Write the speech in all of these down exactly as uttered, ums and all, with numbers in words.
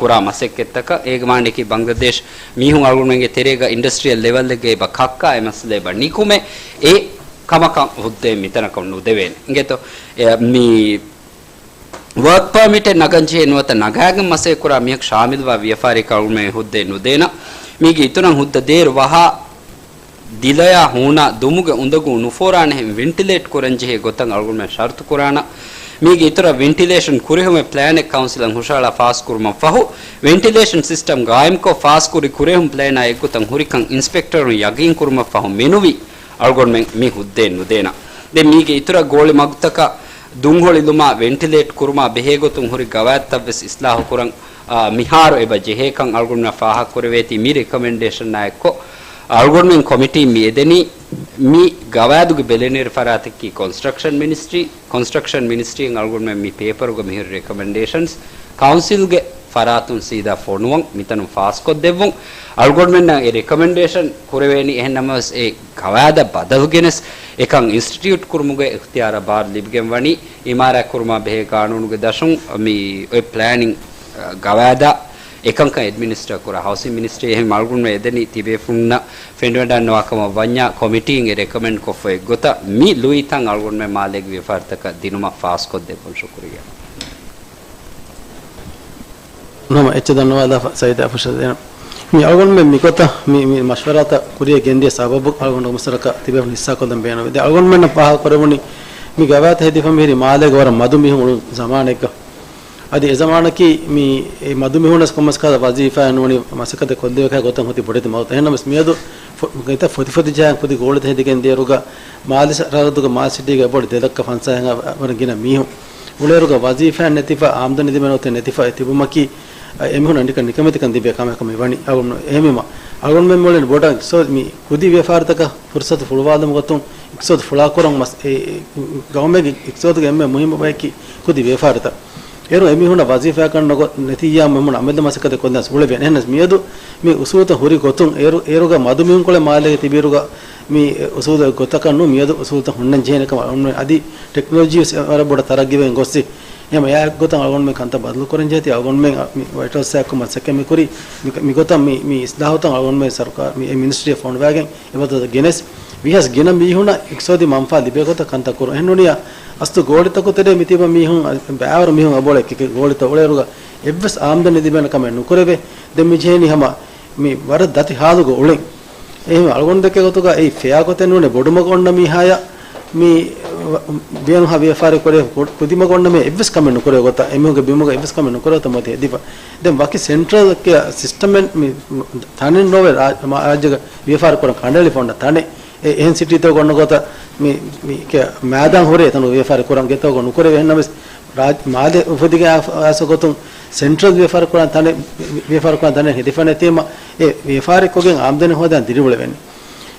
ކުރާ މަސައްކަތްތަކަށް. އޭގެ މާނައަކީ ބަނގްލަދޭޝް މީހުން އަޅުގަނޑުމެންގެ ތެރޭގަ އިންޑަސްޓްރިއަލް ލެވަލްއެއްގަ އެބަ ކައްކާ އެ މައްސަލަ އެބަ ނިކުމެ އެ ކަމަކަށް ހުއްދައެއް މިތަނަކަށް ނުދެވޭނެ. އިނގޭތޯ؟ އެ، މި ވާކް ޕާމިޓެއް ނަގަންޖެހޭ ނުވަތަ ނަގާގެން މަސައްކަތް ކުރާ މީހަކު ޝާމިލްވާ ވިޔަފާރިއެއް އަޅުގަނޑުމެން ހުއްދައެއް ނުދޭނަ. މީގެ އިތުރަށް ހުއްދަ ދޭއިރު ވަހާ ދިލަޔާ ހޫނާ ދުމުގެ އުނދަގޫ ނުފޯރާނެހެން ވެންޓިލޭޓް ކުރަންޖެހޭ ގޮތަށް އަޅުގަނޑުމެން ޝަރުތު ކުރާނަ. މީގެ އިތުރަށް ވެންޓިލޭޝަން ކުރެހުމެއް ޕްލޭނެއް ކައުންސިލަށް ހުށަހަޅާ ފާސް ކުރުމަށް ފަހު، ވެންޓިލޭޝަން ސިސްޓަމް ގާއިމްކޮށް، ފާސް ކުރި ކުރެހުން ޕްލޭނާ އެއްގޮތަށް ހުރިކަން އިންސްޕެކްޓަރުން ޔަގީން ކުރުމަށް ފަހު މެނުވީ އަޅުގަނޑުމެން މި ހުއްދައެއް ނުދޭނަ. ދެން މީގެ އިތުރަށް ގޯޅި މަގުތަކަށް ދުންހޮޅިލުމާ ވެންޓިލޭޓް ކުރުމާ ބެހޭގޮތުން ހުރި ގަވާއިދުތައްވެސް އިސްލާހު ކުރަން، އާ، މިހާރު އެބަ ޖެހޭކަން އަޅުގަނޑުމެންނަށް ފާހަގަކުރެވޭތީ. މި ރެކޮމެންޑޭޝަންއާ އެއްކޮށް، އަޅުގަނޑުމެން ކޮމިޓީން މި އެދެނީ މި ގަވާއިދުގެ ބެލެނިވެރި ފަރާތަކީ ކޮންސްޓްރަކްޝަން މިނިސްޓްރީ. ކޮންސްޓްރަކްޝަން މިނިސްޓްރީއިން އަޅުގަނޑުމެން މި ޕޭޕަރުގަ މިހުރި ރެކޮމެންޑޭޝަންސް ކައުންސިލްގެ ފަރާތުން ސީދާ ފޮނުވަން މިތަނުން ފާސްކޮށްދެއްވުން. އަޅުގަނޑުމެންނަށް އެ ރެކޮމެންޑޭޝަން ކުރެވޭނީ. އެހެން ނަމަވެސް އެ ގަވާއިދަށް ބަދަލު ގެނެސް އެކަން އިންސްޓިޓިއުޓް ކުރުމުގެ އިޚްތިޔާރާ ބާރު ލިބިގެން ވަނީ އިމާރާތް ކުރުމާ ބެހޭ ގާނޫނުގެ ދަށުން މި އޮތް ޕްލޭނިން، އަ، ގަވާއިދާ އެކަންކަން އެޑްމިނިސްޓަރ ކުރާ ހައުސިން މިނިސްޓްރީ. އެހެން އަޅުގަނޑުމެން އެދެނީ ތިބޭފުންނަށް ފެނިވަޑައިގަންނަވާ ކަމަށް ވަންޏާ ކޮމިޓީން އެ ރެކޮމެންޑް ކޮށްފަ އެއްގޮތަށް މި ލުއިތަން އަޅުގަނޑުމެން މާލޭގެ ވިޔަފާރިތަކަށް ދިނުމަށް ފާސްކޮށްދެއްވުން. ޝުކުރިއްޔާ. ނަމަ އެއްޗެއް ދަންނަވާލާފަ ސައީދާ ފުށަދޭނަ. މި އަޅުގަނޑުމެން މިގޮތަށް މި، މި މަޝްވަރާތައް ކުރިޔަށް ގެންދިޔަ ސަބަބު އަޅުގަނޑު މައްސަލަކަށް ތިބޭފުން ހިއްސާކޮށްލަން ބޭނުންވެ. ދެން އަޅުގަނޑުމެންނަށް ފާހަގަކުރެވުނީ މި ގަވާއިދު ހެދިފަ މިހިރީ މާލޭގަ ވަރަށް މަދު މީހުން އުޅުނު ޒަމާނެއްގަ. އަދި އެ ޒަމާނަކީ މި އެ މަދު މީހުނަސް ކޮންމެސް ކަހަލަ ވަޒީފާއެއް ނޫނީ މަސައްކަތެއް ކޮށްދެވޭކަހަލަ ގޮތަށް ހުތި ބޮޑެތި މަގުތައް. އެހެންނަމަވެސް މިއަދު ފޮ-، ފޮތިފޮތި ޖަހަން ކުދި ގޯޅިތައް ހެދިގެން ދިޔައިރުގަ މާލެ ސަރަހައްދުގަ މާލެ ސިޓީގަ އެބައޮތް ދެ ލައްކަ ފަންސާހަށް ވަރަށް ގިނަ މީހުން އުޅޭއިރުގަ ވަޒީފާއެއް ނެތިފަ، އާމްދަނީ ލިބޭނެ ގޮތެއް ނެތިފަ އެ ތިބުމަކީ، އެމީހުންނަށް ނިކަން ނިކަމެތިކަން ލިބޭ ކަމަކަށް މި ވަނީ. އަޅުގަނޑު އެހެންވީމަ، އަޅުގަނޑުމެން އުޅެނީ ބޮޑަށް އިޤްތިޞާދު މި ކުދި ވިޔަފާރިތަކަށް ފުރުޞަތު ފުޅުވާލުމުގެ ގޮތުން އިޤްތިޞާދު ފުޅާކުރަން މަސް-، އެ، އެ، ގައުމެއްގެ އިޤްތިޞާދުގެ އެންމެ މުހިއްމު ބަޔަކީ ކުދި ވިޔަފާރިތައް. އޭރު އެމީހުންނަށް ވަޒީފާއަކަށް ނުގޮ-، ނެތިއްޔާ އެމީހުން އަމަލު މަސައްކަތެއް ކޮށްދޭން އުޅެވޭނެ. އެހެންނަމަވެސް މިއަދު މި އުސޫލުތައް ހުރި ގޮތުން އޭރު، އޭރުގަ މަދު މީހުންކޮޅެއް މާލޭގަ ތިބިއިރުގަ މި އުސޫލު ގޮތަކަށް ނޫން މިއަދު އުސޫލުތައް ހުންނަން ޖެހޭނެ ކަމަށް އަޅުގަނޑުމެން އަދި ޓެކްނޮލޮޖީ ވެސް ވަރަށް ބޮޑަށް ތަރައްގީވެގެން ގޮއްސި. އެހެން އެއާ ގޮތަށް އަޅުގަނޑުމެން ކަންތައް ބަދަލުކުރަން ޖެހޭތީ އަޅުގަނޑުމެން މި ވައިޓް ހައުސްއާއެކު މަސައްކަތް މި ކުރީ. މި، މިގޮތަށް މި، މި އިސްލާހުތައް އަޅުގަނޑުމެން ސަރުކާރު މި އެ މިނިސްޓްރީއަށް ފޮނުވާގެން އެބަދަލު ގެނެސް ވީހާވެސް ގިނަ މީހުނަށް އިޤްތިޞާދީ މަންފާ ލިބޭ ގޮތަށް ކަންތައް ކުރުން. އެހެން ނޫނިއްޔާ އަސްލު ގޯޅިތަކު ތެރޭ މިތިބަ މީހުން ބައިވަރު މީހުން އަބޮޅެ ކިކި ގޯޅިތައް އުޅޭއިރުގަ އެއްވެސް އާމްދަނީ ލިބޭނެ ކަމެއް ނުކުރެވޭ. ދެން މި ޖެހެނީ ހަމަ މި ވަރަށް ދަތި ހާލުގަ އުޅެން. އެހެން އަޅުގަނޑު ދެކޭ ގޮތުގަ އެއީ ފެއާ ގޮތެއް ނޫނޭ. ބޮޑުމަގު އޮންނަ މީހާޔަށް މި ވިޔަނުހާ ވިޔަފާރި ކުރޭ ކު-، ކުދިމަގު އޮންނަ މީހާ އެއްވެސް ކަމެއް ނުކުރޭ ގޮތަށް، އެމީހުންގެ ބިމުގަ އެއްވެސް ކަމެއް ނުކުރޭ ގޮތަށް މަދު ހެދިފަ. ދެން ވަކި ސެންޓްރަލް ސިސްޓަމެއް މި ތަނެއް ނޯވޭ ރާ-، މާ-، ރާއްޖޭގަ ވިޔަފާރި ކުރަން ކަނޑައެޅިފަ އޮންނަ ތަނެއް. އެ-، އެހެން ސިޓީތަކުގަ އޮންނަ ގޮތަށް މި، މި ކެ-، މައިދާން ހުރޭ އެތަނުގަ ވިޔަފާރި ކުރަން ގެތަކުގަ ނުކުރެވޭ. އެހެންނަމަވެސް ރާއްޖެ މާލެ އުފެދިގެން އާ-، އާސަ ގޮތުން ސެންޓްރަލް ވިޔަފާރި ކުރާން ތަނެއް، ވިޔަފާރި ކުރާން ތަނެއް ހެދިފަ ނެތީމަ، އެ ވިޔަފާރި ކޮށްގެން އާމްދަނީ ހޯދާން ދިރިއުޅެވޭނެ.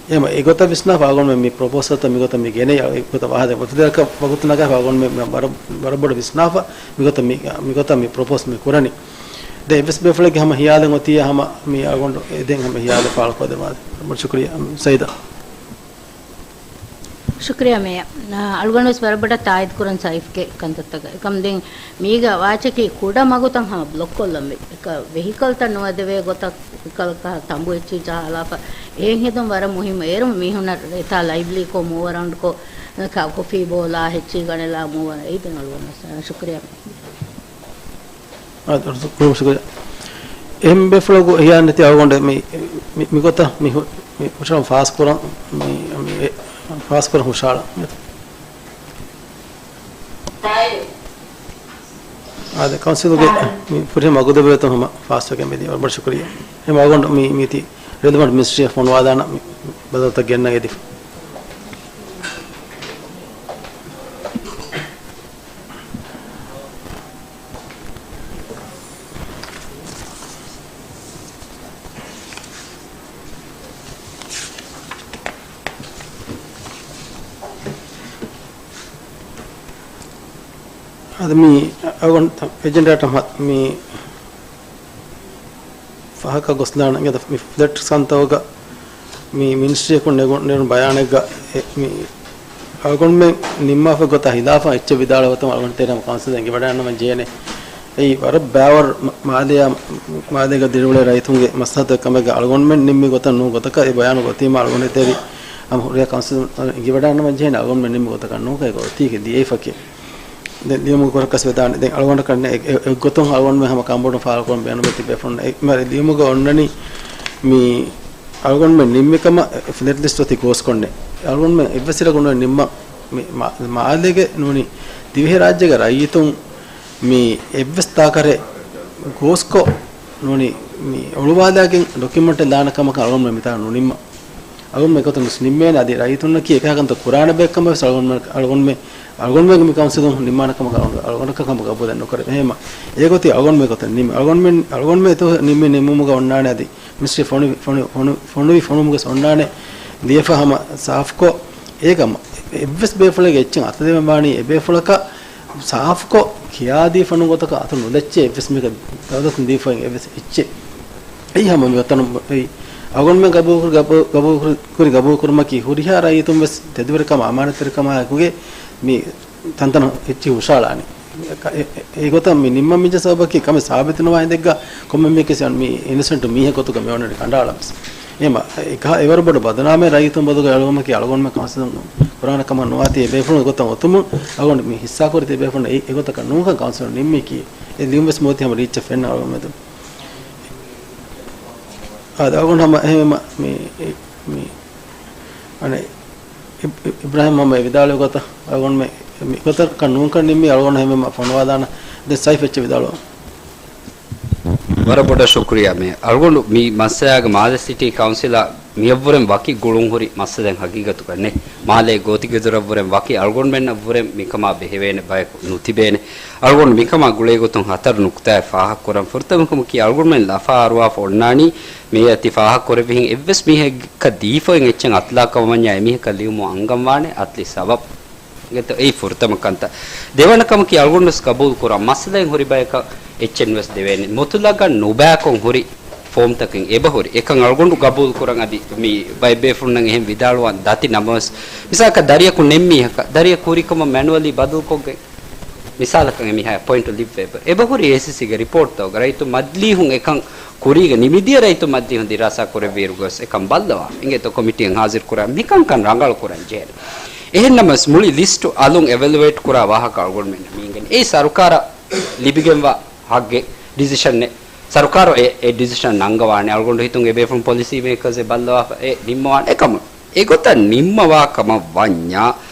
އެހެން އެގޮތަށް ވިސްނާފަ އަޅުގަނޑުމެން މި ޕްރޮޕޯސަލްތައް މިގޮތަށް މި ގެނައީ، އެގޮތަށް ވާހަކަ އުފެދޭކަށް ވަގުތު ނަގާފަ އަޅުގަނޑުމެން ވަރަށް، ވަރަށް ބޮޑަށް ވިސްނާފަ މިގޮތަށް މި، މިގޮތަށް މި ޕްރޮޕޯސް މި ކުރަނީ. ދެން އެއްވެސް ބޭފުޅެއްގެ ހަމަ ހިޔާލެއް އޮތިއްޔާ ހަމަ މި އަޅުގަނޑު އެދެން ހަމަ ހިޔާލެއް ފާޅުކޮށްދެއްވާ. ބޮޑަށް ޝުކުރިއްޔާ. ސައީދާ. ޝުކުރިއްޔާ މޭޔަރ. އަޅުގަނޑުވެސް ވަރަށް ބޮޑަށް ތާއީދު ކުރަން ސައިފްގެ ކަންތައްތަކަށް. އެކަމް ދެން މީގަ ވާޗަކީ ކުޑަ މަގުތައް ހަމަ ބްލޮކް ކޮށްލަން ވެ. އެކަ ވެހިކަލްތައް ނުވަދެވޭ ގޮތަށް ވެހިކަލްތައް ތަނބު އެއްޗިހި ޖަހާލާފަ. އެހެން ހެދުން ވަރަށް މުހިއްމު. އޭރު މީހުންނަށް އެތާ ލައިވްލީކޮށް މޫވަރައުންޑްކޮށް، ކޮފީ ބޯލާ ހެއްޗި ގަނެލާ މޫވަރަ އެއް ދެން އަޅުގަނޑު ޝުކުރިއްޔާ. އާ، ކުރު ޝުކުރިއްޔާ. އެހެން ބޭފުޅަކު ހިޔާ ނެތި އަޅުގަނޑު މި، މި، މިގޮތަށް މި ހު-، މި ހުށަހަޅަން ފާސްކުރަން، މި، މި އެ، ފާސްކުރަން ހުށަހަޅަން. އާދެ، ކައުންސިލުގެ މި ފުރިހަމަ އަގުދެއްވޭތޯ ހަމަ ފާސްވެގެން މިދިޔަ. ވަރަށް ބޮޑަށް ޝުކުރިއްޔާ. އެހެން އަޅުގަނޑު މި، މީތި ރެލެވަންޓް މިނިސްޓްރީއަށް ފޮނުވާލާނަ މި ބަދަލުތައް ގެންނަން އެދިފަ. އަދި މި އަޅުގަނޑު އެޖެންޑާއަށް މި ފަހަކަށް ގޮސްލާނަ އިނގޭތަ މި ފްލެޓް ކަންތައްގަ މި މިނިސްޓްރީއަކުން ނެގު-، ނެރުނު ބަޔާނެއްގަ އެ މި އަޅުގަނޑުމެން ނިންމާފަ ގޮތާ ހިލާފަށް އެއްޗެއް ވިދާޅުވަތަމަ އަޅުގަނޑު ތެރޭ ހަމަ ކައުންސިލް އެނގިވަޑައިގަންނަވަން ޖެހޭނެ. އެއީ ވަރަށް ބައިވަރު މަ-، މާލެއާ، މާލޭގަ ދިރިއުޅޭ ރައްޔިތުންގެ މަސްލަހަތެއް ކަމެއްގަ އަޅުގަނޑުމެން ނިންމި ގޮތަށް ނޫން ގޮތަކަށް އެ ބަޔާނު ގޮތީމަ އަޅުގަނޑު ތެރި ހަމަ ހުރިހާ ކައުންސިލުން އިނގިވަޑާންނަމަ ޖެހޭނެ އަޅުގަނޑުމެން ނިންމި ގޮތަކަށް ނޫން ކައި ގޮތީގެ ދިޔައިފަކީ. ދެން ލިޔުމުގެ ކުރަކަސް ވެދާނެ. ދެން އަޅުގަނޑަކަށް އެ-، އެ-، އެއްގޮތުން އަޅުގަނޑުމެން ހަމަ ކަންބޮޑުން ފާޅުކުރަން ބޭނުންވެ ތިބޭފުޅުން އެ-، މަ-، ލިޔުމުގަ އޮންނަނީ މި އަޅުގަނޑުމެން ނިންމި ކަމަށް ފްލެޓް ލިސްޓް އޮތީ ގޯސްކޮށްނެ. އަޅުގަނޑުމެން އެއްވެސް އިރަކު ނުވެ ނިންމަ މި މާ-، މާލޭގެ ނޫނީ ދިވެހިރާއްޖޭގެ ރައްޔިތުން މި އެއްވެސް ތާކަރެއް ގޯސްކޮށް ނޫނީ މި އޮޅުވާލާގެން ޑޮކިއުމަންޓެއް ލާނެ ކަމަކަށް އަޅުގަނޑުމެން މިތާ ނުނިންމަ. އަޅުގަނޑުމެން އެގޮތުން ވެސް ނިންމޭނެ އަދި ރައްޔިތުންނަކީ އެކަހަލަ ކަންތައް ކުރާނެ ބަޔަކަށް ވެސް އަޅުގަނޑުމެން، އަޅުގަނޑުމެން، އަޅުގަނޑުމެން މި ކައުންސިލުން ނިންމާނެ ކަމަކަށް އަޅުގަނޑަކަށް ހަމަ ގަބޫލެއް ނުކުރޭ. އެހެންމަ އެގޮތީ އަޅުގަނޑުމެން އެގޮތަށް ނިންމި. އަޅުގަނޑުމެން، އަޅުގަނޑުމެން އެތައް ނިންމި ނިންމުމުގަ އޮންނާނެ އަދި މިނިސްޓްރީ ފޮނުވި، ފޮނު-، ފޮނުވި ފޮނުވުމުގަ އޮންނާނެ ލިޔެފަ ހަމަ ސާފުކޮށް، އޭގަ އެއްވެސް ބޭފުޅެއްގެ އެއްޗެއް އަތުލެވެން ވާނީ އެ ބޭފުޅަކަށް ސާފުކޮށް ކިޔާދީފަ ނޫން ގޮތަކަށް އަތު ނުލައްޗޭ އެއްވެސް މީހަކަށް ދައުލަތުން ދީފައި އެއްވެސް އެއްޗެއް. އެއީ ހަމަ މި އޮތަނު އެއީ އަޅުގަނޑުމެން ގަބޫލު، ގަބޫ-، ގަބޫލު ކުރި ގަބޫލު ކުރުމަކީ ހުރިހާ ރައްޔިތުން ވެސް ތެދުވެރިކަމާ އަމާނަތްތެރިކަމާއެކުގެ މި ތަންތަނަށް އެއްޗިހި ހުށައަޅާނީ. އެ-، އެ-، އެގޮތަށް މި ނިންމަން މިޖަ ސަބަބަކީ ކަމެއް ސާބިތުނުވާ ހިނދެއްގަ ކޮންމެ މީހަކަސް މި އިނޮސެންޓު މީހެއް ގޮތުގަ މި އޮންނަނީ ކަނޑައަޅަން ވެސް. އެހެންމަ އެކަހަ އެވަރު ބޮޑު ބަދުނާމެއް ރައްޔިތުން ބަދުގަ އެޅުވުމަކީ އަޅުގަނޑުމެން ކައުންސިލުން ކުރާނެ ކަމަށް ނުވާތީ އެ ބޭފުޅުން އެގޮތަށް އޮތުމުން އަޅުގަނޑު މި ހިއްސާކުރި ތި ބޭފުޅުން އެ-، އެގޮތަކަށް ނޫންކަން ކައުންސިލުން ނިންމީކީ. އެ ލިޔުން ވެސް މިއޮތީ ހަމަ ރީއްޗަށް ފެންނަ އަޅުގަނޑު މެދު. އާދެ، އަޅުގަނޑު ހަމަ އެހެންމަ މި، މި، އަނެއް އިބް-، އިބް-، އިބްރާހިމް ހަމަ އެ ވިދާޅުވި ގޮތަށް އަޅުގަނޑުމެ މި ގޮތަކަށް ނޫންކަން ނިންމީ އަޅުގަނޑު ހަމަ ފޮނުވާލާނަ. ދެން ސައިފް އެއްޗެއް ވިދާޅުވާ. ވަރަށް ބޮޑަށް ޝުކުރިއްޔާ މޭ. އަޅުގަނޑު މި މައްސަލާގެ މާލެ ސިޓީ ކައުންސިލާ މިއަށްވުރެން ވަކި ގުޅުންހުރި މައްސަލައެއް ހަގީގަތުގަ ނެތް. މާލޭ ގޯތިގެދޮރަށްވުރެން ވަކި އަޅުގަނޑުމެންނަށްވުރެން މިކަމާ ބެހެވޭނެ ބަޔަކު ނުތިބޭނެ. އަޅުގަނޑު މިކަމާ ގުޅޭގޮތުން ހަތަރު ނުކުތާއެއް ފާހަގަކުރަން. ފުރަތަމަކަމަކީ އަޅުގަނޑުމެން ލަފާ އަރުވާފަ އޮންނާނީ މިއީ ތި ފާހަގަކުރެއްވިހެން އެއްވެސް މީހެއްގަ ދީފައިން އެއްޗެއް އަތުލާކަމަށް ވަންޏާ އެމީހަކަށް ލިޔުމުން އަންގަންވާނެ އަތްލި ސަބަބު. އިނގޭތޯ އެއީ ފުރަތަމަ ކަންތައް. ދެވަނަ ކަމަކީ އަޅުގަނޑުވެސް ގަބޫލު ކުރާ މައްސަލައެއް ހުރި ބަޔަކަށް އެއްޗެއް ނުވެސް ދެވޭނެ. މުތުލަގަށް ނުބައިކޮށް ހުރި ފޯމްތަކެއް އެބަހުރި. އެކަން އަޅުގަނޑު ގަބޫލު ކުރަން އަދި މި ބައެއް ބޭފުޅުންނަށް އެހެން ވިދާޅުވާން ދަތި ނަމަވެސް، މިސާލަކަށް ދަރިޔަކު ނެތް މީހަކަށް ދަރިޔަކު ހުރިކަމަށް މެނުއަލީ ބަދަލުކޮށްގެން، މިސާލަކަށް އެމީހާ ޕޮއިންޓު ލިބި އެބަ، އެބަހުރި އޭސީސީގެ ރިޕޯޓްތަކުގަ ރައްޔިތު މަޖިލީހުން އެކަން ކުރީގަ ނިމިދިޔަ ރައްޔިތު މަޖިލީހުން ދިރާސާ ކުރެއްވިއިރުގަވެސް އެކަން ބައްލަވާ. އިނގޭތޯ ކޮމިޓީއެއް ހާޒިރު ކުރާ މިކަންކަން ރަނގަޅު ކުރަން ޖެހޭނެ. އެހެންނަމަވެސް މުޅި ލިސްޓު އަލުން އެވެލުއޭޓް ކުރާ ވާހަކަ އަޅުގަނޑުމެން މި އިނގެން. އެއީ ސަރުކާރަށް ލިބިގެންވާ ހައްގެއް، ޑިސިޝަންއެއް. ސަރުކާރު އެ، އެ ޑިސިޝަން ނަންގަވާނެ. އަޅުގަނޑު ހިތުން އެ ބޭފުޅުން ޕޮލިސީ މޭކަރސް އެ ބައްލަވާފަ އެ ނިންމަވާނެ. އެކަމު އެގޮތަށް ނިންމަވާ ކަމަށް ވަންޏާ،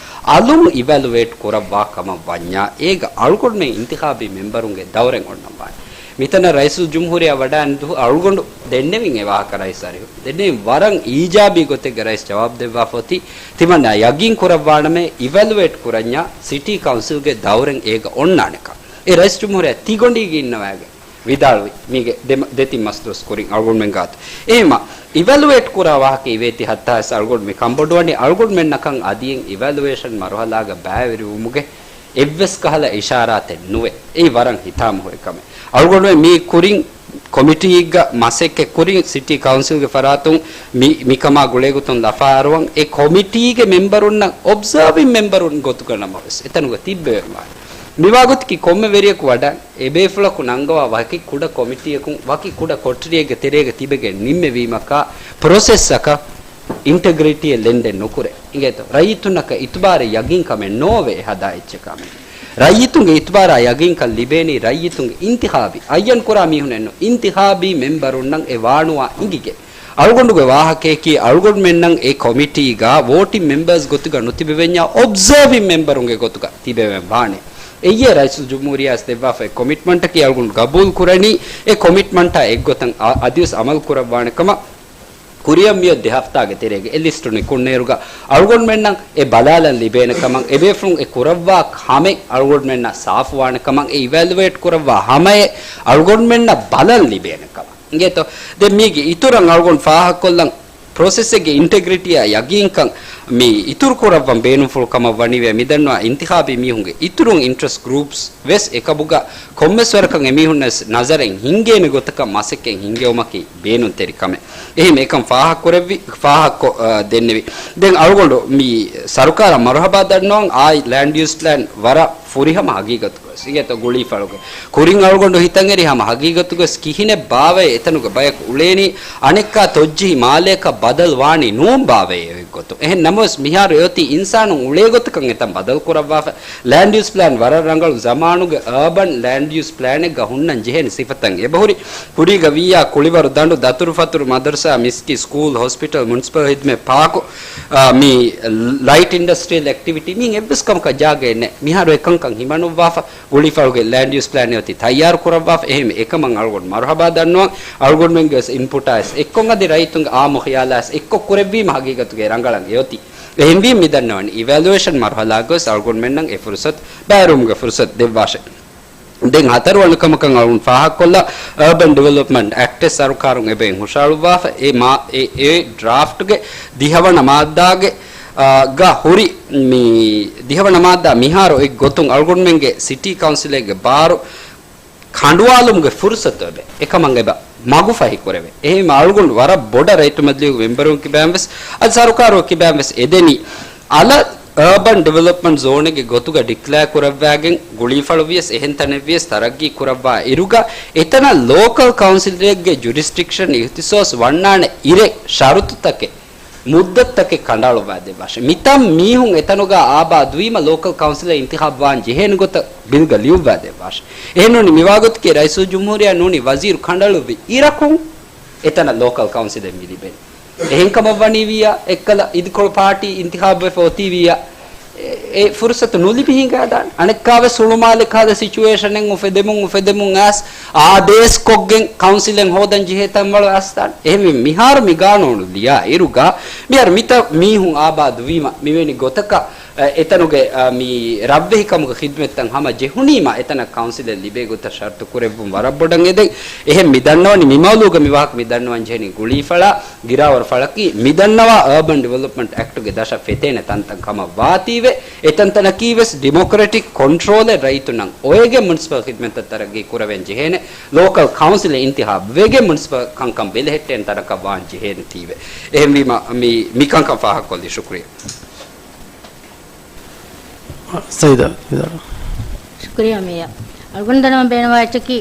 އަލުން އިވެލުއޭޓް ކުރައްވާ ކަމަށް ވަންޏާ، އޭގަ އަޅުގަނޑުމެން އިންތިޚާބީ މެމްބަރުންގެ ދައުރެއް އޮންނަންވާނެ. މިތަނަށް ރައީސުލްޖުމްހޫރިއްޔާ ވަޑައިގެން ދުވަހު އަޅުގަނޑު ދެންނެވިން އެ ވާހަކަ ރައީސް އަރިހު. ދެންނެވިން ވަރަށް އީޖާބީ ގޮތެއްގަ ރައީސް ޖަވާބު ދެއްވާފަ އޮތީ، ތިމަންނާ ޔަގީން ކުރައްވާނަމޭ، އިވެލުއޭޓް ކުރަންޏާ ސިޓީ ކައުންސިލްގެ ދައުރެއް އޭގަ އޮންނާނެކަން. އެ ރައީސް ޖުމްހޫރިއްޔާ ތިގޮނޑީގަ އިންނަވައިގެން ވިދާޅުވި މީގެ ދެ-، ދެތިން މަސްދުވަސް ކުރިން އަޅުގަނޑުމެން ގާތު. އެހެންމަ އިވެލުއޭޓް ކުރާ ވާހަކަ އިވޭތި ހައްދާހަސް އަޅުގަނޑު މި ކަންބޮޑުވަނީ އަޅުގަނޑުމެންނަކަށް އަދިއެއް އިވެލުއޭޝަން މަރުހަލާގަ ބައިވެރިވުމުގެ އެއްވެސް ކަހަލަ އިޝާރާތެއް ނުވޭ. އެއީ ވަރަށް ހިތާމަ ހުރި ކަމެއް. އަޅުގަނޑުމެން މީ ކުރިން ކޮމިޓީއެއްގަ މަސައްކަތް ކުރިން ސިޓީ ކައުންސިލްގެ ފަރާތުން މި-، މިކަމާ ގުޅޭގޮތުން ލަފާ އަރުވަން އެ ކޮމިޓީގެ މެމްބަރުންނަށް އޮބްޒާވިން މެމްބަރުން ގޮތުގަ ނަމަވެސް އެތަނުގަ ތިއްބެވެންވާނެ. މިވާގޮތަކީ ކޮންމެ ވެރިޔަކު ވަޑައި އެބޭފުޅަކު ނަންގަވާ ވަކި ކުޑަ ކޮމިޓީއަކުން ވަކި ކުޑަ ކޮޓަރިއެއްގެ ތެރޭގަ ތިބެގެން ނިންމެވީމަކާ ޕްރޮސެސްއަކަށް އިންޓެގްރިޓީއެއް ލެންޑެއް ނުކުރޭ. އިނގޭތޯ؟ ރައްޔިތުންނަކަށް އިތުބާރެއް ޔަގީންކަމެއް ނޯވޭ އެ ހަދާ އެއްޗަކާމެދު. ރައްޔިތުންގެ އިތުބާރާ ޔަގީންކަން ލިބޭނީ ރައްޔިތުންގެ އިންތިޚާބީ، އައްޔަން ކުރާ މީހުންނެއްނު، އިންތިޚާބީ މެމްބަރުންނަށް އެ ވާނުވާ އިނގިގެން. އަޅުގަނޑުގެ ވާހަކަޔަކީ އަޅުގަނޑުމެންނަށް އެ ކޮމިޓީގަ ވޯޓިން މެމްބަރސް ގޮތުގަ ނުތިބެވެންޏާ އޮބްޒާވިން މެމްބަރުންގެ ގޮތުގަ ތިބެވެން ވާނެ. އެއީ ރައީސުލްޖުމްހޫރިއްޔާ ދެއްވާފައި ކޮމިޓްމަންޓަކީ އަޅުގަނޑު ގަބޫލު ކުރަނީ އެ ކޮމިޓްމަންޓާ އެއްގޮތަށް އަ-، އަދިވެސް އަމަލު ކުރައްވާނެ ކަމަށް. ކުރިއަށް މިއޮތް ދެ ހަފްތާގެ ތެރޭގަ އެ ލިސްޓު ނިކުންނޭރުގަ އަޅުގަނޑުމެންނަށް އެ ބަލާލަން ލިބޭނެ ކަމަށް، އެބޭފުޅުން އެ ކުރައްވާ ހަމައެއް އަޅުގަނޑުމެންނަށް ސާފުވާނެ ކަމަށް، އެ އިވެލުއޭޓް ކުރައްވާ ހަމައެއް އަޅުގަނޑުމެންނަށް ބަލަން ލިބޭނެ ކަމަށް. އިނގޭތޯ؟ ދެން މީގެ އިތުރަށް އަޅުގަނޑު ފާހަގަކޮށްލަން ޕްރޮސެސެއްގެ އިންޓެގްރިޓީއާ ޔަގީންކަން މި އިތުރު ކުރައްވަން ބޭނުންފުޅު ކަމަށް ވަނީވެ މިދަންނަވާ އިންތިޚާބީ މީހުންގެ އިތުރުން އިންޓްރެސްޓް ގްރޫޕްސް ވެސް އެކަމުގަ ކޮންމެސް ވަރަކަށް އެމީހުންނަށް ނަޒަރެއް ހިންގޭނެ ގޮތަކަށް މަސައްކަތް ހިންގެވުމަކީ ބޭނުންތެރި ކަމެއް. އެހެން އެކަން ފާހަގަކުރެއްވި، ފާހަގަކޮށް، އަ، ދެންނެވި. ދެން އަޅުގަނޑު މި ސަރުކާރަށް މަރުހަބާ ދަންނަވަން އާއި ލޭންޑް ޔޫސް ޕްލޭން ވަރަށް ފުރިހަމަ ހަގީގަތުގަވެސް އިނގޭތޯ ގުޅީފަޅުގެ ކުރިން އަޅުގަނޑު ހިތަށް އެރި ހަމަ ހަގީގަތުގަވެސް ކިހިނެއް ބާވައޭ އެތަނުގެ ބަޔަކު އުޅޭނީ؟ އަނެއްކާ ތޮއްޖިހި މާލެއަކަށް ބަދަލު ވާނީ ނޫން ބާވައޭ އޮތް ގޮތުން. އެހެން ނަމަވެސް މިހާރު އެއޮތީ އިންސާނުން އުޅޭ ގޮތަކަށް އެތަން ބަދަލު ކުރައްވާފަ. ލޭންޑް ޔޫސް ޕްލޭން ވަރަށް ރަނގަޅު ޒަމާނުގެ އާބަން ލޭންޑް ޔޫސް ޕްލޭނެއްގަ ހުންނަން ޖެހޭނެ ސިފަތައް އެބަހުރި. ކުރީގަ ވިއްޔާ، ކުޅިވަރު ދަނޑު، ދަތުރުފަތުރު، މަދަރުސާ، މިސްކިތް، ސްކޫލް، ހޮސްޕިޓަލް، މުނިސިޕަލް ހިދްމަތް، ޕާކު، އާ، މި ލައިޓް އިންޑަސްޓްރިއަލް އެކްޓިވިޓީ، މިއިން އެއްވެސް ކަމަކަށް ޖާގައެއް ނެތް. މިހާރު އެކަންކަން ހިމަނުއްވާފަ، ގުޅީފަޅުގެ ލޭންޑް ޔޫސް ޕްލޭން އެއޮތީ ތައްޔާރު ކުރައްވާފަ. އެހެން އެކަމަށް އަޅުގަނޑު މަރުހަބާ ދަންނަވަން. އަޅުގަނޑުމެންގެ ވެސް އިންޕުޓާ ވެސް އެއްކޮށް އަދި ރައްޔިތުންގެ އާއްމު ޚިޔާލާ ވެސް އެއްކޮށް ކުރެއްވީމަ ހަގީގަތުގައި ރަނގަޅަށް އެއޮތީ. އެހެންވީމަ މި ދަންނަވަނީ އިވެލުއޭޝަން މަރުހަލާގަވެސް އަޅުގަނޑުމެންނަށް އެ ފުރުސަތު ބައިވެރިވުމުގެ ފުރުސަތު ދެއްވާށޭ. ދެން ހަތަރުވަނަ ކަމަކަށް އަޅުން ފާހަގަކޮށްލާ، އަރބަން ޑިވެލޮޕްމަންޓް އެކްޓް ވެސް ސަރުކާރުން އެބައިން ހުށައަޅުއްވާފަ. އެ މާ-، އެ، އެ ޑްރާފްޓްގެ ދިހަވަނަ މާއްދާގެ، އާ، ގަ ހުރި މި ދިހަވަނަ މާއްދާ މިހާރު އޮތް ގޮތުން އަޅުގަނޑުމެންގެ ސިޓީ ކައުންސިލެއްގެ ބާރު ކަނޑުވާލުމުގެ ފުރުސަތު އެބަ އެކަމަށް އެބަ މަގުފަހި ކުރެވޭ. އެހެންވީމަ އަޅުގަނޑު ވަރަށް ބޮޑަށް ރައްޔިތު މަޖިލީހުގެ މެމްބަރުން ކިބައިން ވެސް އަދި ސަރުކާރު ކިބައިން ވެސް އެދެނީ އަލަށް އަރބަން ޑިވެލޮޕްމަންޓް ޒޯނެއްގެ ގޮތުގަ ޑިކްލެއާ ކުރައްވާގެން ގުޅީފަޅު ވިޔަސް އެހެން ތަނެއް ވިޔަސް ތަރައްގީ ކުރައްވާ އިރުގަ އެތަނަށް ލޯކަލް ކައުންސިލެއްގެ ޖުރިސްޑިކްޝަން އިހްތިސޯސް ވަންނާނެ އިރެއް ޝަރުތުތަކެއް މުއްދަތުތަކެއް ކަނޑައަޅުއްވާ ދެއްވާށޭ. މިތަން މީހުން އެތަނުގަ އާބާދުވީމަ ލޯކަލް ކައުންސިލަށް އިންތިޚާބު ވާން ޖެހޭނެ ގޮތަށް ބިލްގަ ލިޔުއްވާ ދެއްވާށޭ. އެހެންނޫނީ މިވާގޮތަކީ ރައީސުލްޖުމްހޫރިއްޔާ ނޫނީ ވަޒީރު ކަނޑައަޅުއްވި އިރަކުން އެތަނަށް ލޯކަލް ކައުންސިލެއް މި ލިބޭނެ. އެހެންކަމަށް ވަނީ ވިއްޔާ އެއްކަލަ އިދިކޮޅު ޕާޓީ އިންތިޚާބުވެފަ އޮތީ ވިއްޔާ އެ، އެ ފުރުސަތު ނުލިބި ހިނގާދާނެ. އަނެއްކާވެސް ހުޅުމާލެ ކަހަލަ ސިޗުއޭޝަނެއް އުފެދެމުން، އުފެދެމުން އައިސް އާދޭސްކޮށްގެން ކައުންސިލެއް ހޯދަން ޖެހޭ ތަންވަޅު އައިސްދާނެ. އެހެންވެ މިހާރު މި ގާނޫނު ލިޔާ އިރުގަ މިހާރު މިތަ މީހުން އާބާދުވީމަ މިވެނި ގޮތަކަށް، އެ، އެތަނުގެ، އަ، މި ރަށްވެހިކަމުގެ ޚިދްމަތްތައް ހަމަ ޖެހުނީމަ އެތަނަށް ކައުންސިލެއް ލިބޭ ގޮތަށް ޝަރުތު ކުރެއްވުން ވަރަށް ބޮޑަށް އެދެން. އެހެން މި ދަންނަވަނީ މި މައުލޫގަ މި ވާހަކަ މި ދަންނަވަން ޖެހެނީ ގުޅީފަޅާ ގިރާވަރު ފަޅަކީ މި ދަންނަވާ އަރބަން ޑިވެލޮޕްމަންޓް އެކްޓުގެ ދަށަށް ފެތޭނެ ތަންތަން ކަމަށް ވާތީވެ، އެތަންތަނަކީ ވެސް ޑިމޮކްރެޓިކް ކޮންޓްރޯލެއް ރައްޔިތުންނަށް އޮވެގެން މުނިސިޕަލް ޚިދްމަތްތައް ތަރައްގީ ކުރެވެން ޖެހޭނެ، ލޯކަލް ކައުންސިލެއް އިންތިޚާބު ވެގެން މުނިސިޕަލް ކަންކަން ބެލެހެއްޓޭނެ ތަނަކަށް ވާން ޖެހޭނެތީވެ. އެހެންވީމަ މި، މި ކަންކަން ފާހަގަކޮށްލީ. ޝުކުރިއްޔާ. ސައީދާ، ވިދާޅު. ޝުކުރިއްޔާ މޭޔަރ. އަޅުގަނޑު ދަންނަވަން ބޭނުންވާ އެއްޗަކީ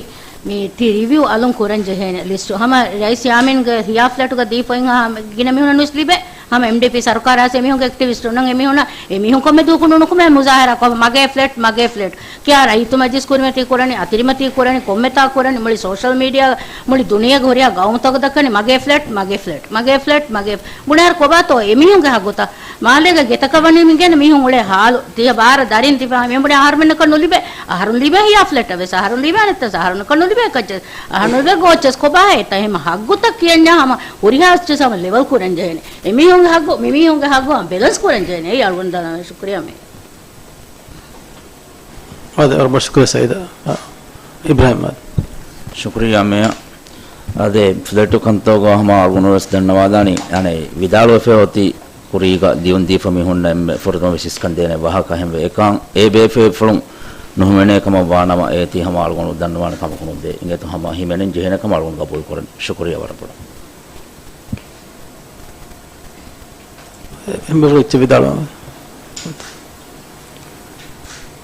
މި ތި ރިވިއު އަލުން ކުރަން ޖެހޭނެ ލިސްޓު. ހަމަ ރައީސް ޔާމީންގެ ހިޔާ ފްލެޓުގަ ދީފައިން ހަމަ ގިނަ މީހުނަށް ވެސް ލިބޭ. ހަމަ އެމްޑީޕީ ސަރުކާރާ އައިސް އެމީހުންގެ އެކްޓިވިސްޓުންނަށް އެމީހުންނަށް އެމީހުން ކޮންމެ ދުވަހަކު ނުނުކުމޭ މުޒާހަރާ ކޮށް މަގޭ ފްލެޓް، މަގޭ ފްލެޓް ކިޔާ ރައްޔިތު މަޖިލިސް ކުރިމަތީ ކުރަނީ، އަތިރިމަތީ ކުރަނީ، ކޮންމެތާ ކުރަނީ، މުޅި ސޯޝަލް މީޑިއާ، މުޅި ދުނިޔޭގެ ހުރިހާ ގައުމުތަކަށް ދައްކަނީ މަގޭ ފްލެޓް، މަގޭ ފްލެޓް، މަގޭ ފްލެޓް. ބުނާއިރު ކޮބާތޯ އެމީހުންގެ ހައްގުތައް؟ މާލޭގެ ގެތަކަށް ވަނީ މި ގެން މީހުން އުޅޭ ހާލު، ތިޔަ ބާރަ ދަރިން ތިބާ މި ބުނޭ އަހަރުމެންނަކަށް ނުލިބޭ. އަހަރުން ލިބޭ ހިޔާ ފްލެޓް ވެސް، އަހަރުން ލިބޭ އަނެއްތަސް، އަހަރުންނަކަށް ނުލިބޭ ކައްޗެއް، އަހަރުން ލިބޭ ގޯއްޗެސް. ކޮބާ އެތަ އެހެމަ ހައްގުތައް ކިޔަންޏާ ހަމަ ހުރިހާ އެއްޗެސް ހަމަ ލެވެލް ކުރަން ޖެހޭނެ. އެމީހުންގެ ހައްގު، މި މީހުންގެ ހައްގު ހަމަ ބެލެންސް ކުރަން ޖެހޭނެ. އެއީ އަޅުގަނޑު ދަންނަވަން. ޝުކުރިއްޔާ މޭ. އާދެ، ވަރަށް ބޮޑަށް ޝުކުރިއްޔާ ސައީދާ. އާ، އިބްރާހިމް އާދެ. ޝުކުރިއްޔާ މޭޔަރ. އާދެ، ފްލެޓު ކަންތައްގަ ހަމަ އަޅުގަނޑު ވެސް ދަންނަވާލާނީ، އަނެއް ވިދާޅުވެފަ އޮތީ ކުރީގަ ދިޔުން ދީފަ މީހުންނަށް އެންމެ ފުރަތަމަ ވެސް އިސްކަން ދޭނެ ވާހަކަ. އެހެންވެ އެކަން އެ ބޭފުޅުން ނުހިމެނޭ ކަމަށް ވާނަމަ އޭތި ހަމަ އަޅުގަނޑު ދަންނަވާނެ ކަމަކު ނުދޭ. އިނގޭތޯ ހަމަ ހިމެނެން ޖެހޭނެ ކަމަށް އަޅުގަނޑު ގަބޫލު ކުރަން. ޝުކުރިއްޔާ ވަރަށް ބޮޑަށް. އެންމެ އެއްޗެއް ވިދާޅުވާ.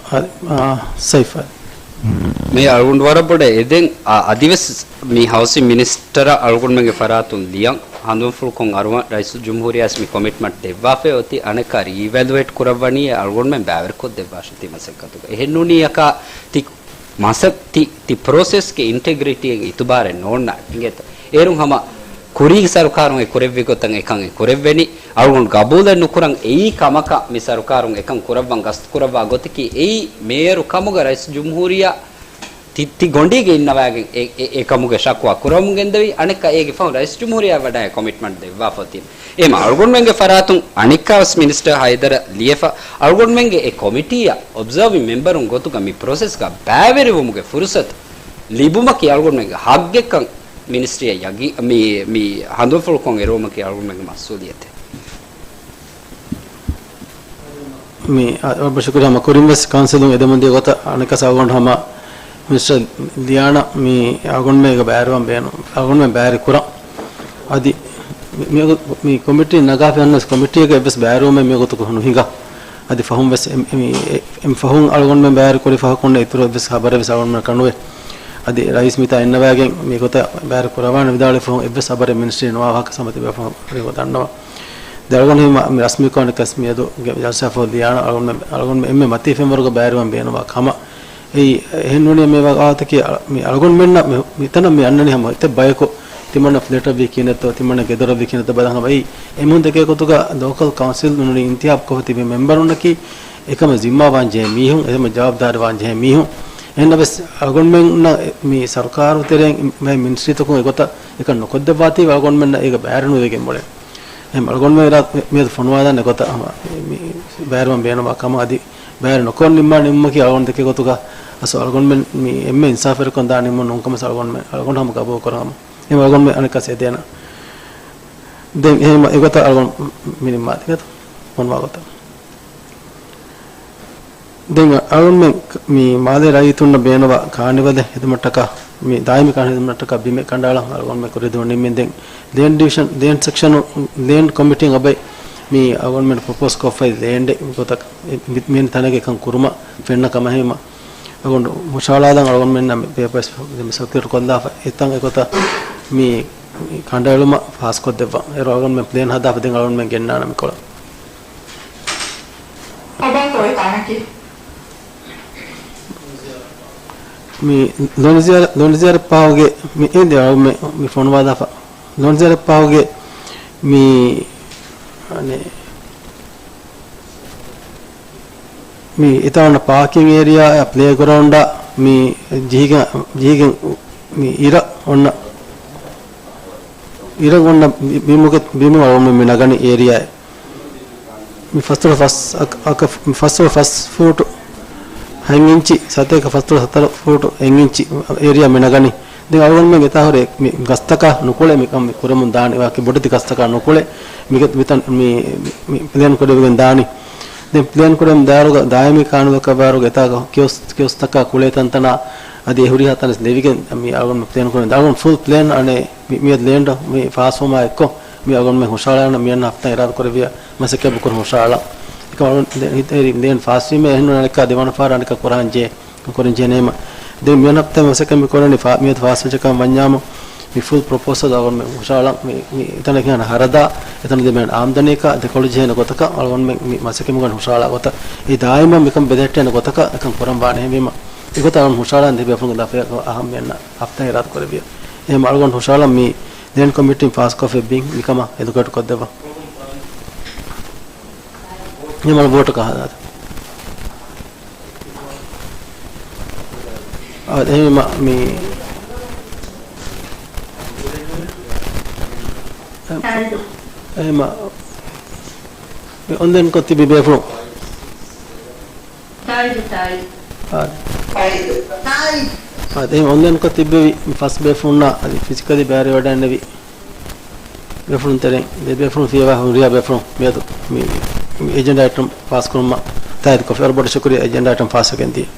އާ، އާ، ސައިފާ. މޭޔަރ އަޅުގަނޑު ވަރަށް ބޮޑަށް އެދެން، އާ، އަދިވެސް މި ހައުސިން މިނިސްޓަރ އަޅުގަނޑުމެންގެ ފަރާތުން ލިޔަން ހަނދުންފުޅުކޮށް އަރުވަން ރައީސުލްޖުމްހޫރިއްޔާ ވެސް މި ކޮމިޓްމަންޓް ދެއްވާފައި އޮތީ އަނެއްކާ ރީއިވެލުއޭޓް ކުރައްވަނީ އަޅުގަނޑުމެން ބައިވެރިކޮށްދެއްވާށޭތީ މަސައްކަތުގަ. އެހެންނޫނީ އަކާ ތި މަސަ-، ތި، ތި ޕްރޮސެސްގެ އިންޓެގްރިޓީއެއް އިތުބާރެއް ނޯންނާނެ. އިނގޭތަ؟ އޭރުން ހަމަ ކުރީގެ ސަރުކާރުން އެ ކުރެއްވި ގޮތަށް އެކަން އެ ކުރެއްވެނީ. އަޅުގަނޑު ގަބޫލެއް ނުކުރަން އެއީ ކަމަކަށް މި ސަރުކާރުން އެކަން ކުރައްވަން ގަސްތު ކުރައްވާ ގޮތަކީ އެއީ މޭޔަރު ކަމުގަ ރައީސުލްޖުމްހޫރިއްޔާ ތި، ތި ގޮނޑީގެ އިންނަވައިގެން އެ، އެ، އެ ކަމުގެ ޝަކުވާ ކުރަމުން ގެންދެވި. އަނެއްކާ އޭގެ ފަހުން ރައީސުލްޖުމްހޫރިއްޔާ ވަޑައި ކޮމިޓްމަންޓް ދެއްވާފަ އޮތީ. އެހެމަ އަޅުގަނޑުމެންގެ ފަރާތުން އަނެއްކާވެސް މިނިސްޓަރ ހައިދަރަށް ލިޔެފަ، އަޅުގަނޑުމެންގެ އެ ކޮމިޓީއަށް އޮބްޒަވިން މެމްބަރުން ގޮތުގަ މި ޕްރޮސެސްގަ ބައިވެރިވުމުގެ ފުރުސަތު ލިބުމަކީ އަޅުގަނޑުމެންގެ ހައްގެއްކަން މިނިސްޓްރީއަށް ޔަގީ-، މި، މި ހަނދުންފުޅުކޮށް އެރުވުމަކީ އަޅުގަނޑުމެންގެ މަސްއޫލިއްޔަތެއް. މި، އަ، ރައްބަށް ޝުކުރު ހަމަ ކުރިން ވެސް ކައުންސިލުން އެދެމުން ދިޔަ ގޮތަށް އަނެއްކާ ސައުގަނޑު ހަމަ މިނިސްޓަރ ލިޔާނަ މި އަޅުގަނޑުމެންގެ ބައިވެރިވާން ބޭނުން، އަޅުގަނޑުމެން ބައިވެރި ކުރަން. އަދި މި، މި، މި ކޮމިޓީ ނަގާފަ އަންނަސް ކޮމިޓީގެ އެއްވެސް ބައިވެރިވުމެއް މި ގޮތަކު ނުހިނގާ. އަދި ފަހުން ވެސް އެ، އެ، އެ، އެ، އެ، ފަހުން އަޅުގަނޑުމެން ބައިވެރި ކުރި ފަހަކުން އިތުރު އެއްވެސް ޚަބަރެއް ވެސް އަޅުގަނޑުމެން ކަނޑުވޭ. އަދި ރައީސް މިތާ އިންނަވައިގެން މި ގޮތަށް ބައިވެރި ކުރައްވާނެ ވިދާޅުވި ފަހުން އެއްވެސް ޚަބަރެއް މިނިސްޓްރީ ނުވާ ވާހަކަ ސަމަތި ބޭފުޅުން ދަންނަވަން. ދެ އަޅުގަނޑު ހީމަ މި ރަސްމީކޮށް އަނެއްކާސް މިއަދު ޖަލްސާފަހު ލިޔާނަ އަޅުގަނޑުމެން، އަޅުގަނޑުމެން އެންމެ މަތީ ފެންވަރުގަ ބައިވެރިވަން ބޭނުންވާ ކަމަށް. އެއީ، އެހެން ނޫނީ މި ވާހަކަތަކީ އަ، މި އަޅުގަނޑުމެންނަށް މި، މިތަނަށް މި އަންނަނީ ހަމަ އެތައް ބަޔަކު ތިމަންނަ ފްލެޓަށް ވީ ކިހިނެއްތޯ، ތިމަންނަ ގެދޮރަށް ވީ ކިހިނެއްތޯ ބަލަން ހަމަ އެއީ. އެމީހުން ދެކޭ ގޮތުގަ ލޯކަލް ކައުންސިލް ނޫނީ އިންތިހާބު ކޮށްފަ ތިބި މެމްބަރުންނަކީ އެކަމަށް ޒިންމާ ވާން ޖެހޭ މީހުން، އެކަމަށް ޖަވާބުދާރީ ވާން ޖެހޭ މީހުން. އެހެންނަމަވެސް އަޅުގަނޑުމެންނަށް މި ސަރުކާރު ތެރެއިން މިނިސްޓްރީތަކުން އެގޮތަށް އެކަން ނުކޮށްދެއްވާތީވެ އަޅުގަނޑުމެންނަށް އޭގަ ބައިވެރި ނުވެގެން ބޮޑެ. އެހެން އަޅުގަނޑުމެން މިއަދު ފޮނުވާލާނެ ގޮތަށް ހަމަ މި ބައިވެރިވަން ބޭނުންވާ ކަމަށް އަދި ބައިވެރި ނުކޮށް ނިންމާ ނިންމުމަކީ އަޅުގަނޑު ދެކޭ ގޮތުގަ އަސް އަޅުގަނޑުމެން މި އެންމެ އިންސާފުވެރިކަން ދާ ނިންމުން ނޫން ކަމަށް އަޅުގަނޑުމެން، އަޅުގަނޑު ހަމަ ގަބޫލު ކުރަން ހަމަ. އެހެން އަޅުގަނޑުމެން އަނެއްކާސް އެދޭނަ. ދެން އެހެން އެގޮތަށް އަޅުގަނޑު މި ނިންމާ ދެން ފޮނުވާ ގޮތަށް. ދެން އަޅުގަނޑުމެން މި މާލޭ ރައްޔިތުންނަށް ބޭނުންވާ ކާނިވަލެއް ހެދުމަށްޓަކާ، މި ދާއިމީ ކާނިވަލެއް ހެދުމަށްޓަކާ ބިމެއް ކަނޑައަޅަން އަޅުގަނޑުމެން ކުރިއަށް ދިނުން ނިންމިން. ދެން ލޭންޑް ޑިވިޝަން، ލޭންޑް ސެކްޝަނު، ލޭންޑް ކޮމިޓީން އަބައި މި އަޅުގަނޑުމެން ޕްރޮޕޯސް ކޮށްފައި ލޭންޑެއް ގޮތަށް މި، މި ތަނެއްގެ ކަން ކުރުމަށް ފެންނަ ކަމަށް ހިމަ އަޅުގަނޑު ހުށަހަޅާލަން އަޅުގަނޑުމެންނަށް މި ޕޭޕަރސް ދެމެ ސަރކިއުލޭޓް ކޮށްލާފަ އެތަން އެގޮތަށް މި ކަނޑައެޅުމަށް ފާސްކޮށްދެއްވަން. އޭރު އަޅުގަނޑުމެން ޕްލޭން ހަދާފަ ދެން އަޅުގަނޑުމެން ގެންނާނަ މިކޮޅަށް. އޮބާތޯ އެ ތާނަކީ؟ މި ލޮނުޒިޔާރަ، ލޮނުޒިޔާރަ ޕާހުގެ މި އެނދެ އަޅުމެ މި ފޮނުވާލާފަ. ލޮނުޒިޔާރަ ޕާހުގެ މި، އަނެ، މި އެތާ އޮންނަ ޕާކިން އޭރިއާ، ޕްލޭގްރައުންޑާ، މި ޖިހިގެން، ޖިހިގެން މި އިރަށް އޮންނަ، އިރަށް އޮންނަ ބި، ބިމުގެ، ބިމު އަޅުމެ މި ނަގަނީ އޭރިއާއެއް. މި ފަސްދޮޅަ ފަސް އަކަ، އަކަ، މި ފަސްދޮޅަ ފަސް ފޫޓު ހަތް އިންޗި، ސަތޭކަ ފަސްދޮޅަ ހަތަރު ފޫޓު އެއް އިންޗި އޭރިއާ މި ނަގަނީ. ދެން އަޅުގަނޑުމެން އެތާ ހުރެ މި ގަސްތަކާ ނުކުޅެ މިކަން މި ކުރަމުން ދާނީ. ވާކި ބޮޑެތި ގަސްތަކާ ނުކުޅެ މި، މިތަން މި، މި ޕްލޭން ކުރެވިގެން ދާނީ. ދެން ޕްލޭން ކުރެވި ދާއިރުގަ ދާއިމީ ކާނުވަކަށް ވާއިރުގަ އެތާ ކިއޮސް، ކިއޮސްތަކާ ކުޅޭ ތަންތަނާ އަދި އެ ހުރިހާ ތަނެއް ލެވިގެން މި އަޅުގަނޑު ޕްލޭން ކުރެވި ދާ އަޅުގަނޑު ފުލް ޕްލޭން އަނެއް މި، މިއަދު ލޭންޑް މި ފާސްވުމާ އެއްކޮށް މި އަޅުގަނޑުމެން ހުށަހަޅާނަ މިއަންނަ ހަފްތާ އިރާދަ ކުރެއްވިޔާ މަސައްކަތް ކުރަން ހުށަހަޅާ. އެކަމަ އަޅުގަނޑު ދެ، ހިތަށް އެރި ލޭންޑް ފާސްވީމަ އެހެން ނޫން އަނެއްކާ ދެވަނަ ފަހަރަށް އަނެއްކާ ކުރާން ޖެހޭ. ކުރިން ޖެހޭނީމަ. ދެން މިއަންނަ ހަފްތާ މަސައްކަތް މި ކުރަނީ ފާ، މިއަދު ފާސްވެއްޖެކަމަށް ވަންޏާމު މި ފުލް ޕްރޮޕޯސަލް އަޅުގަނޑުމެން ހުށަހަޅާ މި، މި އެތަނަށް ކިހާނެ ހަރަދާ، އެތަނަށް ލިބޭނެ އާމްދަނީކާ، ދެކޮޅު ޖެހޭނެ ގޮތަކަށް އަޅުގަނޑުމެން މި މަސައްކަތް މި ކުރަނީ ހުށަހަޅާ ގޮތަށް. އެ ދާއިމަށް މިކަން ބެލެހެއްޓޭނެ ގޮތަކަށް އެކަން ކުރަން ވާނެ ހެންވީމަ. އެގޮތަށް އަޅުގަނޑު ހުށަހަޅާން ދެބޭފުޅުންގެ ލަފަޔަށް އަހަންމެންނަށް ހަފްތާ އިރާދަ ކުރެއްވިޔާ. އެހެން އަޅުގަނޑު ހުށަހަޅާ މި ލޭންޑް ކޮމިޓީން ފާސްކޮށްފައި ބިން މިކަމަށް އެޑިއުކޭޓް ކޮށްދެއްވާ. އެހެން އަޅު ވޯޓަކަށް ހަދާ. އާ، އެހެންވީމަ މި، އެހެންވީމަ މި އޮންލައިންކޮށް ތިބި ބޭފުޅުން. ތާއީދު، ތާއީދު. އާ. ތާއީދު، ތާއީދު. އާ، އެހެން އޮންލައިންކޮށް ތިއްބެވި މި ފަސް ބޭފުޅުންނާ އަދި ފިޒިކަލީ ބައިވެރިވެވަޑައިގެންނެވި ބޭފުޅުން ތެރެއިން ދެ ބޭފުޅުން ފިޔަވާ ހުރިހާ ބޭފުޅުން މިއަދު މި، މި އެޖެންޑާ އައިޓަމް ފާސްކުރުމަށް ތާއީދުކޮށްފި. ވަރަށް ބޮޑަށް ޝުކުރިއްޔާ އެޖެންޑާ އައިޓަމް ފާސްވެގެންދިޔަ.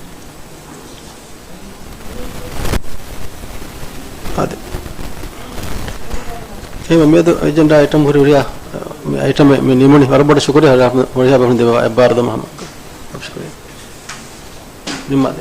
އާދެ. އެހެންވީމަ މިއަދު އެޖެންޑާ އައިޓަމް ހުރި ހުރިހާ، މި އައިޓަމް މި ނިމުނީ. ވަރަށް ބޮޑަށް ޝުކުރިއްޔާ ހުރިހާ ބޭފުޅުން ދެއްވާ އެއްބާރުލުމަށް ހަމަ. ޝުކުރިއްޔާ. ނިންމާލެ.